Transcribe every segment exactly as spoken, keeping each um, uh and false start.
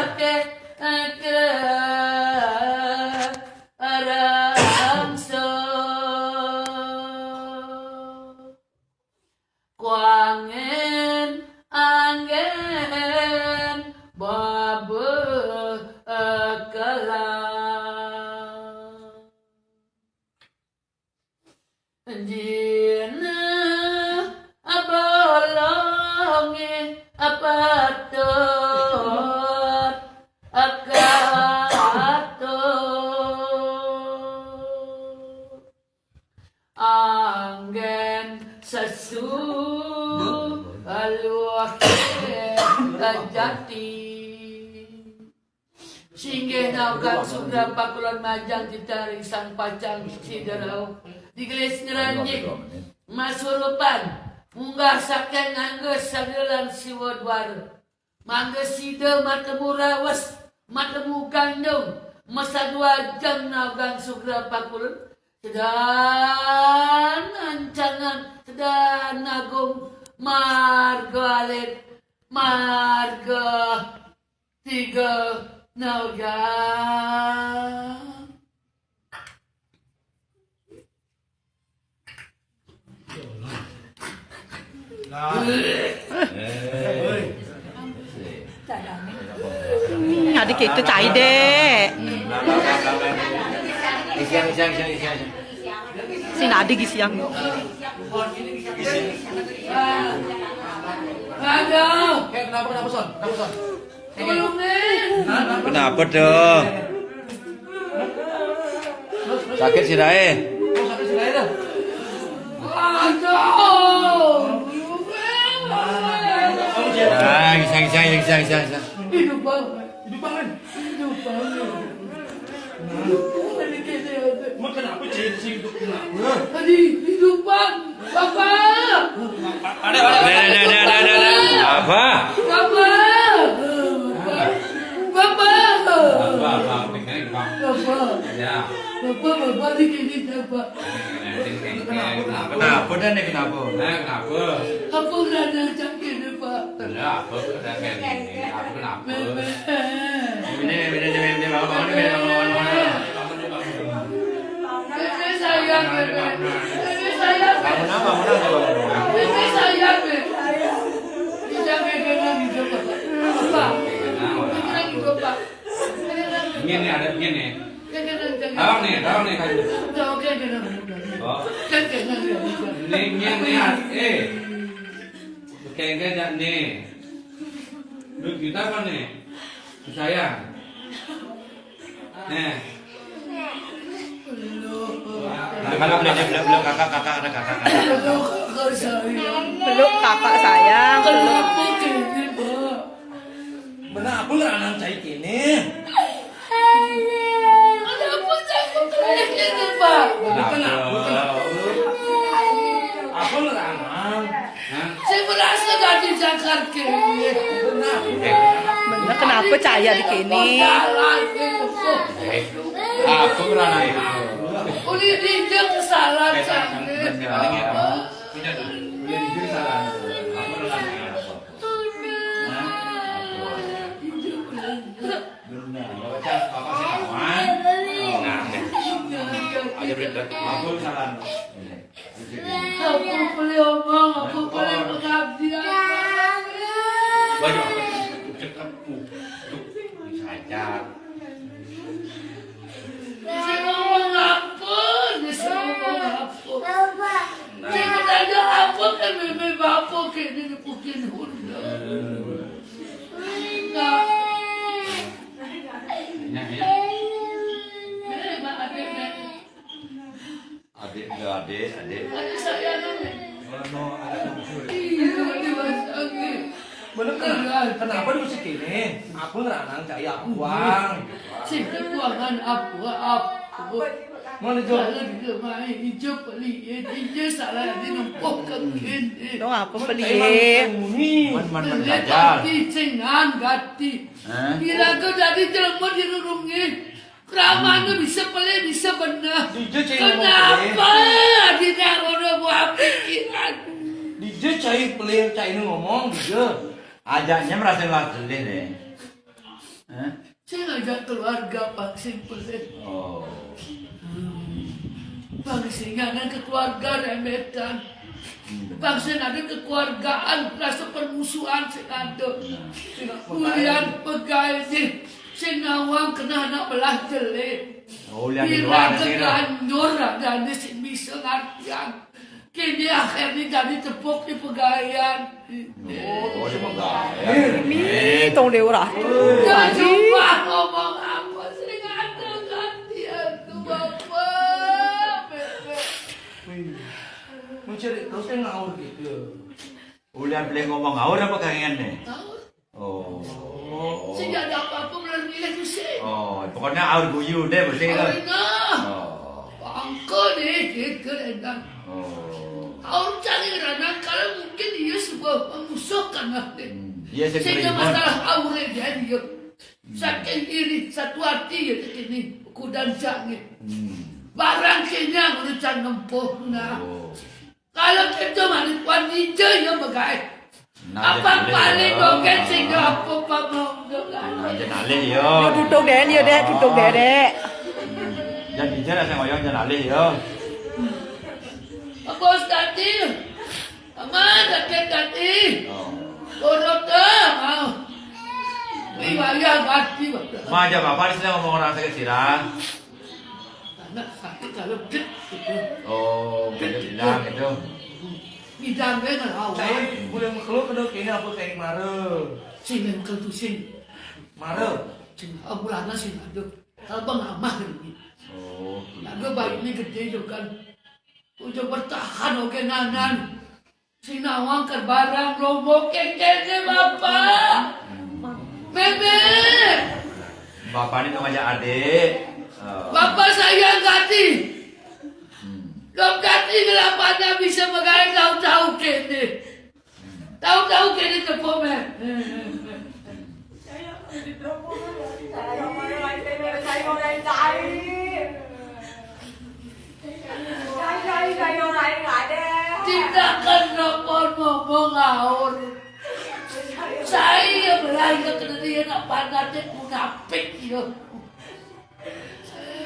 Ke, ke, arangso. Kuangen, anggen, babeh, kelang. Jina abolonge apatot akato. Anggen sesu aluh jati. Singgih naogan sugra pakulon majeng titiang ring Sang Pacang Sida Rauh. Digelis ngranjing masurupan munggah saking ngangge sagelan siwa dwara. Mangda sida matemu rawes, matemu gandum, masadua ajeng naogan sugra pakulon, sedan ancangan, sedan agung, marga alit, marga tiga naogan. Hmm, ada kita cai dek. Isiang, isiang, isiang, isiang. Sing ada isiang. Aduh. Eh, kenapa, kenapa, Son? Kenapa, Son? Kenapa dong? Sakit sirahe. Nah, gisang, gisang, gisang, gisang, gisang. Hidup banget. Hidup banget. Hidup banget. Emang kenapa, Cil? Cil, hidup kenapa? Tadi hidup, Bang. Bapak. Ada, ada, ada, ada, ada, ada. Apa? Bapak. Bapak. Apa, apa, apa, apa? Ya. Bapak, Bapak di sini, Pak. Kenapa, kenapa? Kenapa, Dan, ya, kenapa? Nah, kenapa? Apa nggak ada cangkir, Pak? Ada apa? Ada kayak gini. Apa, kenapa? Bebek. Ini, ini, ini, ini, bangun, bangun, ini, bangun, bangun, bangun. Bebe sayang, Bebe. Bebe sayang, Bebe. Bangun apa, bangun apa, bangun apa? Bebe sayang, Bebe. Bisa Bebe lagi coba, Pak. Apa? Bebe lagi coba. Ini, ini ada, ini, nih. Jangan, jangan, jangan. Abang nih, abang nih, Kak. Udah, oke, jangan, jangan. Oh. Jangan, jangan, jangan. Ini, ini, ini, eh. Kayaknya nih. Duit kita apa nih? Sayang. Nih. Nah, kalau belum, belum, belum, kakak, kakak, ada kakak, kakak. Peluk kakak sayang, peluk. Benar, apa ngeranang cai kene? Ada apa cai kok kayak gini, Pak? Bukan apa, bukan apa. Apa ngeranang? Saya merasa dadi jangkar kene. Bener, kenapa caya di kene? Jalan kene. Aku ngeranang. Uli dijak kesalahan saya. Udah dijak kesalahan. Aku ngeranang. Nah, dijak. Bener, baca apa sih kawan? Nah, aja berita. Aku kesalahan. Aku beli omong, aku beli pengabdian. Waduh, cakep. Tuh, bisa aja. Bisa ngomong apa? Bisa ngomong apa? Saya bertanya apa kan bebe bapak kayak dia nepukin Honda. Enggak. Nah, ya. Eh, Mak, ada, Mak. Adik, enggak, adik, adik. Adik saya, Neng. Oh, no, ada yang mencuri. Iya, dia masih angin. Bener kan? Kenapa di musik ini? Apa ngeranang caya buang? Sing kekuangan apa, apa? Mana, Jo? Kalau di lemari, ijo peli, ijo salah di nempuh ke kene. Dong, apa peli? Emang beli. Man, man, man, gajal. Ganti, cengan, ganti. Hah? Kira ke dadi jelema dirurunge. Kramane bisa pelih, bisa beneh. Dija cai ngomong pelih. Kenapa? Dina rono buah pikiran. Dija cai pelih, cai ini ngomong, dija. Ajaknya merasa lah gelih deh. Hah? Sing ajak keluarga pang sing pelih. Oh. Hmm. Pang sing ada keluarga remetan. Hmm. Pang sing ada kekeluargaan, rasa permusuhan sing ada. Nah. Ulian pegai sing nawang kena anak belah jelek. Oh, ulian di luar negeri lah. Ganjur ada sing bisa ngartian. Kini akhirnya jadi tepuk di pegaian. Oh, oh, di pegaian. Ini tong dewa ratu. Ya, coba ngomong apa sih, nggak ada gantian tuh, Bapak. Bebek. Wih, mencari terus yang ngawur gitu. Udah boleh ngomong ngawur apa kangen nih? Ngawur. Oh. Sing ada apa-apa, mulai milih tuh sih. Oh, pokoknya aur guyu deh, bersih kan? Aurnya. Oh. Pangko deh, gitu deh, Dan. Oh. Aur cari ranah, kalau mungkin dia sebuah memusuhkan lah deh. Hmm. Iya, saya sehingga terima. Masalah aur dia, dia. Hmm. Saking iri, satu hati ya, ini. Kudan sange. Hmm. Barang kenya, udah can nempuh, nah. Oh. Kalau kita mah wanita ya, begai. Nah, apa jadi paling ya. Dogen sing apa, Pak, mau dogen? Nah, jadi alih ya. Yo, duduk deh, yo, Dek, duduk deh, Dek. Jadi jadi saya ngoyong jadi alih ya. Apa tadi? Aman, sakit tadi. Oh. Urut dah, mau. Wilayah ganti, Pak. Ma, aja Bapak di sini ngomong orang sakit sirah. Anak sakit kalau dek gitu. Oh, dek gitu, bilang gitu. Bidangnya kan awal. Saya boleh makhluk kedok ini apa kayak mare? Sing yang ketusin. Mare. Sing, oh, bulana sing ada. Kalau bang amah ini. Oh, gitu. Lagu baik ini gede juga kan. Udah bertahan oke nanan. Sinawang ke barang lombok kengkengnya Bapak. Meme. Bapak ini ngajak adik. Eh. Bapak saya ganti. Hmm. Lo ganti, kenapa bisa megang tahu-tahu kene? Tahu-tahu kene tepuk, Mem. Tindakan nopon ngomong ngaur. Saya belajar kena dia nak fanatik munafik ya.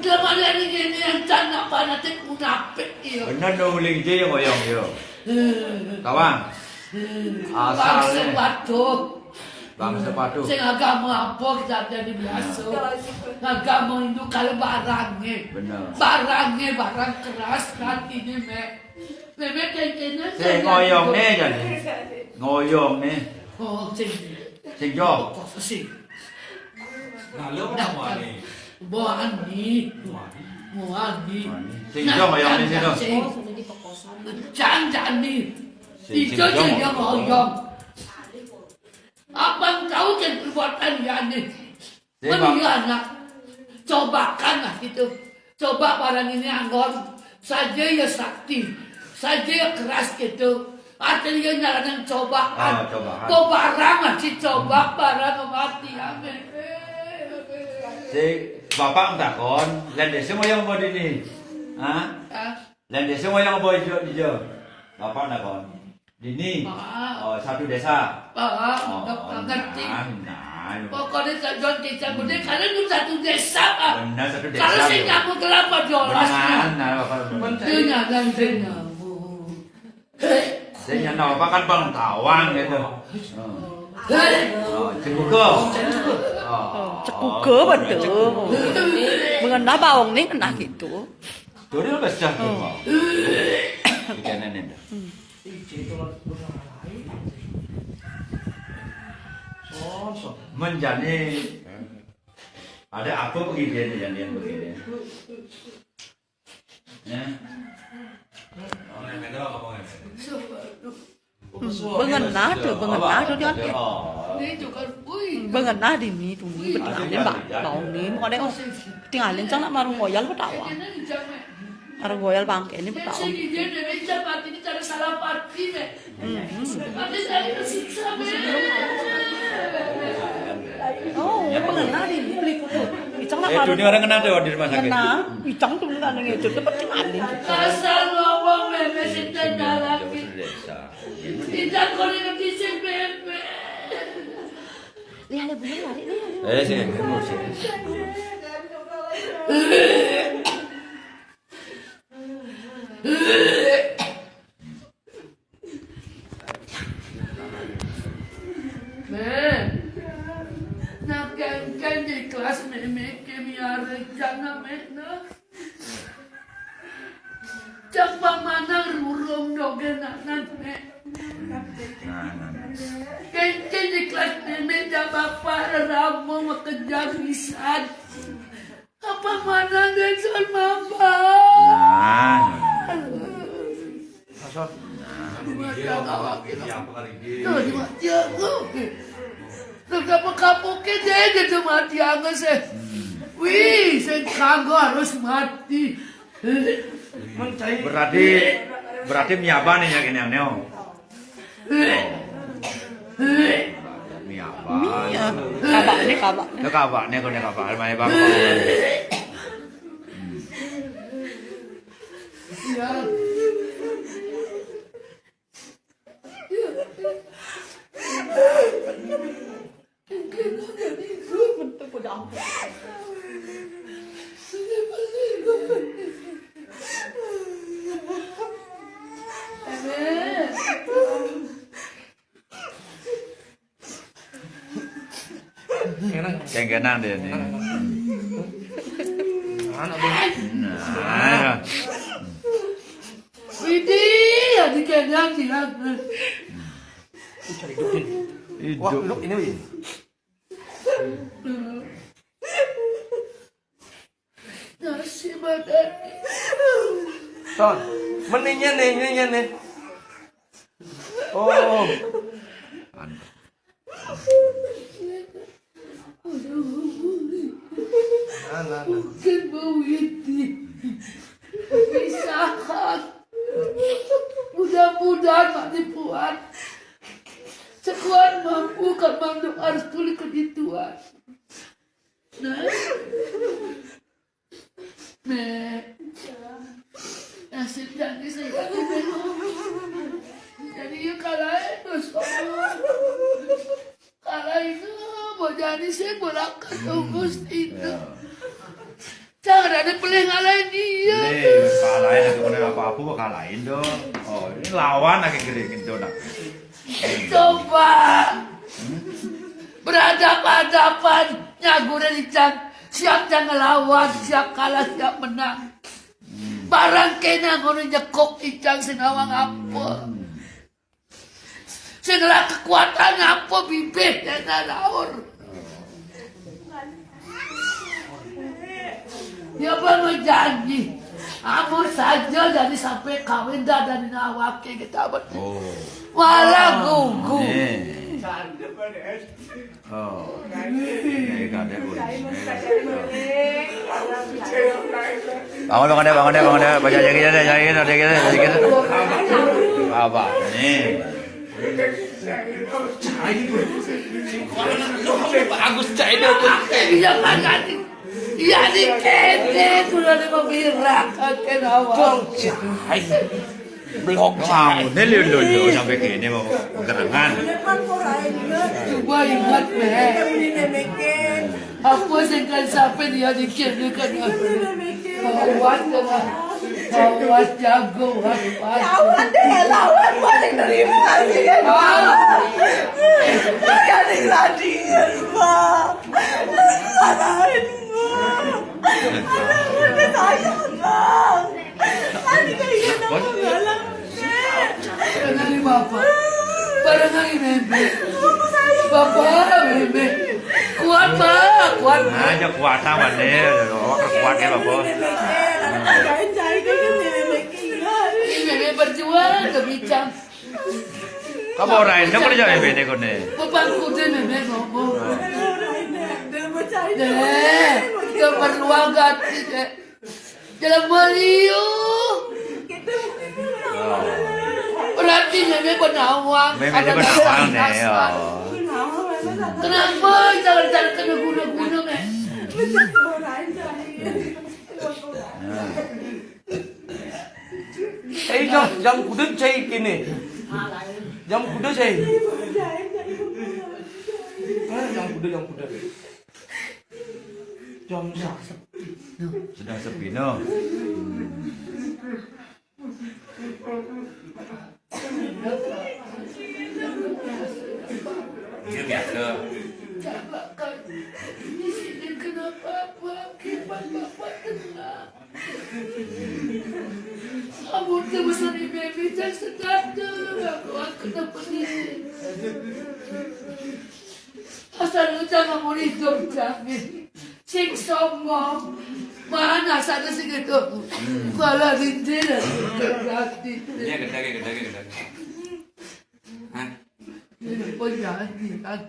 Dia malah ni dia ni yang can nak fanatik munafik ya. Benar dong, uling je yang oyong yo. Eh. Kawan. Eh. Asal bangsa ni. Batu. Bangsa padu. Sing agama apa kita ada di biasa? Agama Hindu kalau barangnya. Bener. Barangnya barang keras nanti ni, Mek. Mek, Mek, kayaknya sing ngoyong nih jadi. Ngoyong nih. Oh, sing. Sing jo. Sing. Nah, lu mau nih? Bohan nih. Bohan nih. Sing jo ngoyong nih, sing jo. Jangan, jangan nih. Sing, sing jo ngoyong. Abang tahu kan perbuatan ya nih. Pengkhianat. Cobakan lah gitu. Coba barang ini anggon. Saja ya sakti. Saja ya keras gitu. Artinya nyalanan cobaan. Ah, cobaan. Kok barang masih coba, barang mati. Amin. Si bapak takon, lain desa mau yang mau dini. Hah? Hah? Lain desa wayang apa ijo ijo? Bapak nakon. Dini. Pak. Oh, satu desa. Pak, oh, nggak ngerti. Nah, nah. Pokoknya tak jual kecap gede, karena itu satu desa, Pak. Benar, satu desa. Kalau saya nggak mau kelapa, jual. Benar, nah, Bapak. Menteri. Dia nyadar, dia nyambung. Saya nyadar, Bapak kan bang tawang gitu. Oh. Oh, cebuka. Oh, cebuka betul. Mengenal bawang ni kena gitu. Dodol besar tu, Mak. Ikan nenek dah. Menjadi ada apa begini, jangan begini. Ya. Orang yang ada apa? Hmm, bengenah tu, bengenah tu dia. Bengenah di ni tu, ni betul ni, bak bau ni, bukan dek, oh, tinggalin cang nak marung royal betawa. Marung royal bangke ni betawa. Hmm, hmm. Oh, bengenah di ni beli kutu. Icang nak marung. Eh, tu ni orang kenal tu di rumah sakit. Kenal, icang tu nak nangis tu, dapat tinggalin. Kasar ngomong, Meme, sing tenda lagi. Tidak kau ngerti sing Meme. Lihat, lihat, belum lari, lihat, lihat. Eh, sini, sini, sini. Méh, nak kéngkén di kelas mémé ké miara jana méh nah. Cak pamanang rurung dogé nanan méh. Nah, nah, nah. Kéngkén di kelas mémé ja bapa reramo makejang lisan. Apa mana Denson mama? Nah. Masuk. Nah. Tuh, di mati aku. Tuh, kapok-kapoknya deh, dia tuh mati aku sih. Wih, sing kanggo harus mati. Berarti, berarti miaba nih ya, gini yang neo. Mie apa? Mie. Kabaknya kabak. Itu kabaknya, kau kabak, main bang. Enak. Kengkenan dia nih. Anak, Bang. Nah. Widih, ya dikenyang, Jihan. Cari duduk. Hidup. Wah, duduk ini, Wi. Nasi badan. Son, meninya nih, meninya nih. Oh. Mungkin bau ini. Pisahkan. Mudah-mudahan mak dipuat. Sekuat mampu kan manduk harus tulis kedituan. Nah. Nek. Nasib jadi saya. Jadi ya kalah terus. Kalah itu mau jadi saya bolak tunggu itu. Jangan ada pilih ngalahin dia. Nih, kalahin aku mana apa-apa kok kalahin dong. Oh, ini lawan lagi gede gitu nak. Coba berhadapan-hadapan nyagurin ican. Siap yang ngelawan, siap kalah, siap menang. Barang kena ngono nyekok ican sing nawang apa. Sing ngelah kekuatan apa bibih kena laur. Ya apa mau janji. Amun saja dari sampai kawin dah dari nawake kita bet. Oh. Malah gugu. Eh. Oh. Ini kadek, oh. Bangun, bangun deh, bangun deh, bangun deh. Baca aja gitu deh, aja gitu, aja gitu, aja gitu. Apa? Nih. Bagus cai dia tuh. Iya, makanya. Iya, di kene sudah di pembirak, kenapa? Cai. Blok. Wah, ini lu, lu, lu, sampai gini mau kerengan. Coba ingat, Mek. Apa sing kan sampai dia dikir dia kan. Awas, awas, jago, awas. Lawan deh, lawan paling nerima kasih. Ah. Jangan diladiin, Bang. Salahin, Bang. Anak udah sayang, Bang. Tadi kayak gitu, Bang. Bareng lagi Bapak. Bareng lagi Bebe. Bapak, Bebe. Kuat, Pak. Kuat. Aja kuat sama nih. Kuat ya, Bapak. Ini Bebe berjuang, gak bincang. Kamu orang ini, kamu jangan Bebe kone. Bapak kuda Bebe ngomong. Deh, gak perlu agak, deh. Jalan beliau. Berarti Meme penawang. Meme penawang nih, oh. Kenapa jalan-jalan kena guna-guna, Mek? Eh, jam, jam kuda cai kini. Jam kuda cai. Yang kuda, yang kuda. Yang sa-, sedang sepi, no. Dia biasa. Jangan, di sini kenapa apa? Kipas bapak tenang. Kamu tuh besar di baby, jangan sedar tuh. Aku, aku tak peduli. Asal lu jangan mau hidup, jangan. Sing sombong. Mana sana sing itu? Kepala dinding dan kaki. Iya, gedhe, gedhe, gedhe. Hah? Ini pun jangan, jangan.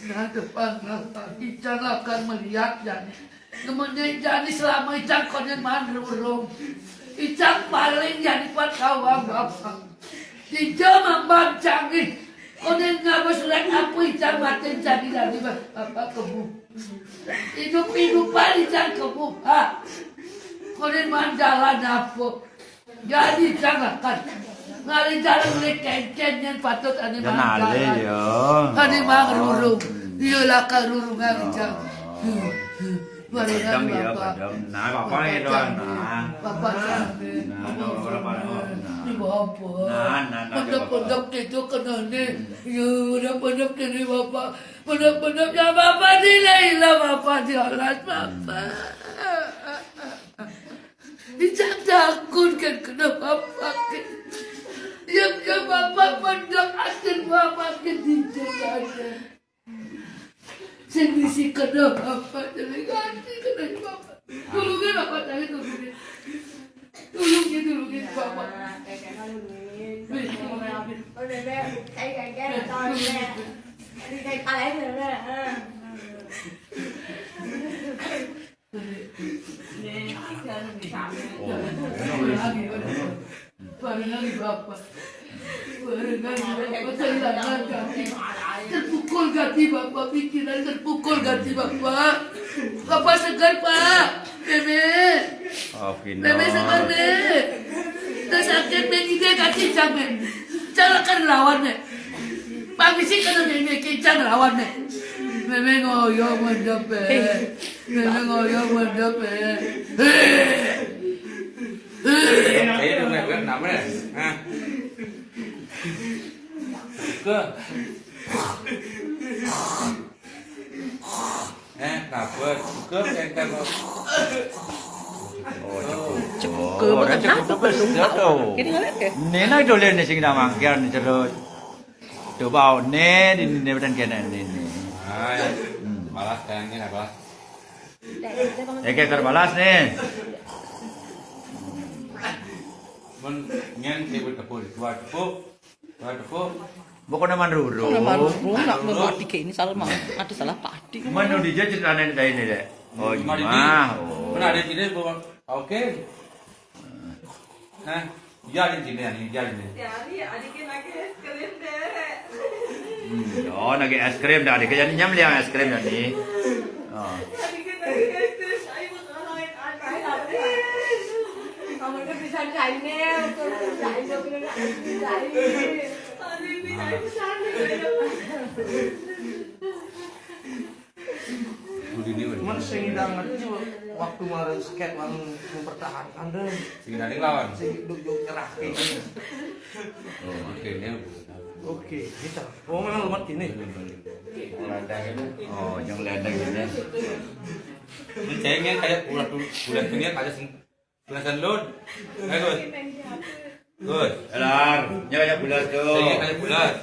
Nah, depan, nah, Ican akan melihat, Jani. Kemudian Jani selama Ican konen manurung. Ican paling Jani kuat kawan bapak. Dinjo mambang Jani. Konen ngabes rek apa Ican maten Jani dari bapak kemu. Hidup-hidupan Ican kemu. Ha. Konen mandalan apa? Jadi jangakan. Ngalih jalan oleh kencen yang patut ane. Ya, mandalan. Ngalih, ya. Ane mangrurung. Iyalah karurungan, Ican. Barengan, ya, Bapak. Nah, Bapak itu, Bapak, nah. Bapak, nah, nah, nah, nah, nah. Ini Bapak. Nah, nah, nah, pondok-pondok itu kenane. Ya, udah pondok ini, Bapak. Pondok-pondok ya, Bapak, nilailah, Bapak, di alas, Bapak. Ican takut kan kena Bapak. Ya, ya, Bapak pondok akhir Bapak ke di jalan. Sing bisi kena apa, jadi ganti kena apa? Tulungin apa, tadi tulungin. Tulungin, tulungin apa? Wih, tulungin. Barengan Bapak. Barengan Bapak, kehilangan kaki. Terpukul kaki Bapak, pikiran terpukul kaki Bapak. Bapak segar, Pak. Meme. Meme segar, Me. Teu sakit, Me, ngide kaki, Cang, Me. Cang akan lawan, Me. Pamisi kana Meme, Cang lawan, Me. Meme ngoyo mendep, Me. Meme ngoyo mendep, Me. Ayo dong, gue kenapa ya? Hah? Ke. Eh, kenapa? Ke, ke, ke. Oh, cukup. Cukup. Oh, ke, ora betul, cukup, betul, betul. Gini ngeliat ya? Nena dolen sing nang mangkir nih terus. Coba ne di ne dan kene ne ne. Ah, ya. Hmm. Malah kayaknya apa? Oke, terbalas nih. Mun nyen tepuk-tepuk, dua tepuk, dua tepuk. Pokoknya manurung. Pokoknya manurung, nak nggak tiga ini salah mah. Ada salah padi. Mana di dia ceritanya ini, Dek? Oh, iya. Oh. Mana ada sini, Bu? Oke. Nah, iya, ada sini, ada sini. Ya, ini adiknya lagi es krim, Dek. Hmm, ya, lagi es krim dah, adiknya nyam liang es krim dah nih. Oh. Adiknya lagi es krim, ayo, mau tolongin adiknya. Kamu tuh bisa Chinese, tuh bisa Indo, bisa Chinese. Adik bisa Chinese. Cuman sing ngerti waktu kemarin sket, wong mempertahankan deh. Sing ngerti lawan. Sing duk nyerah kayak gini. Oh, akhirnya. Oke, kita. Oh, memang lemat gini. Oh, yang lendang ini. Ini kayaknya kayak ulah tuh, ulah tuh dia kayak sing Belasan lun. Eh, Gus. Gus. Elar, nya banyak bulas tuh. Saya tanya bulas.